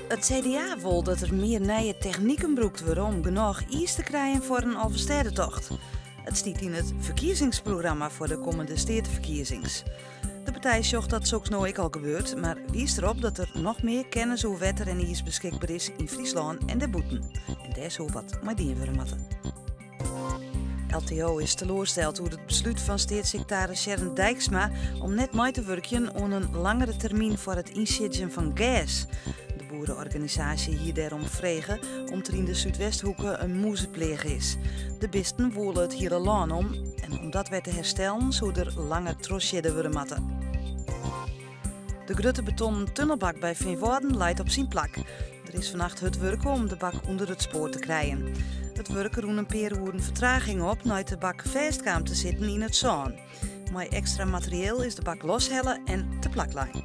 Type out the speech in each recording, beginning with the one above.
It CDA wol dat der mear nije techniken brûkt wurde om genôch iis te krijen foar in Alvestêdetocht. It stiet yn it ferkiezingsprogramma foar de kommende steateferkiezings. De partij sjocht dat soks no ek al gebeurt, mar wiist derop dat der noch mear kennis oer wetter en iis beskikber is yn Fryslân en dêrbûten. En dêr soe wat mei dien wurde moatte. LTO is teloarsteld oer it beslút fan steatssiktaris Sharon Dijksma om net mei te wurkjen oan in langere termyn foar it ynsiedzjen fan gers. De boere-organisaasje hie dêrom frege om't der yn de Súdwesthoeke in mûzepleach is. De bisten woele it hiele lân om en om dat wer te herstellen soe der langer trochsiedde wurde moatte. De grutte betonnen tunnelbak by Feanwâlden leit op syn plak. Der is fannacht hurd wurke om de bak ûnder it spoar te krijen. It wurk rûn in pear oeren fertraging op nei't de bak fêst kaam te sitten yn it sân. Mei ekstra materieel is de bak loshelle en te plak lein.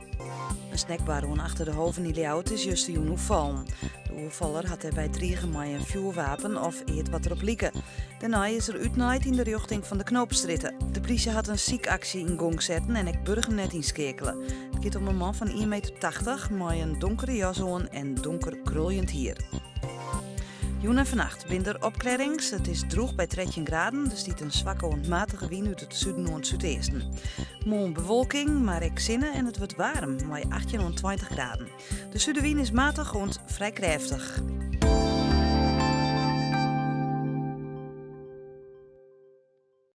In snackbar oan Achter de Hoven yn Ljouwert is justerjûn oerfallen. De oerfaller hat dêrby drige mei in fjoerwapen of eat wat derop like. Dêrnei is er útnaaid yn de rjochting fan de Knoopstrjitte. De plysje hat in sykaksje yn gong setten en ek Burgernet ynskeakele. It giet om in man fan ien meter 80 mei in donkere jas oan en donker kruljend hier. Jûn en fannacht binne der opklearrings. It is drûch by 13 graden. Der stiet in swakke oant matige wyn út it suden oant súdeasten. Moarn bewolking, mar ek sinne en it wurdt waarm mei 18 oant 20 graden. De sudewyn is matich oant frij krêftich.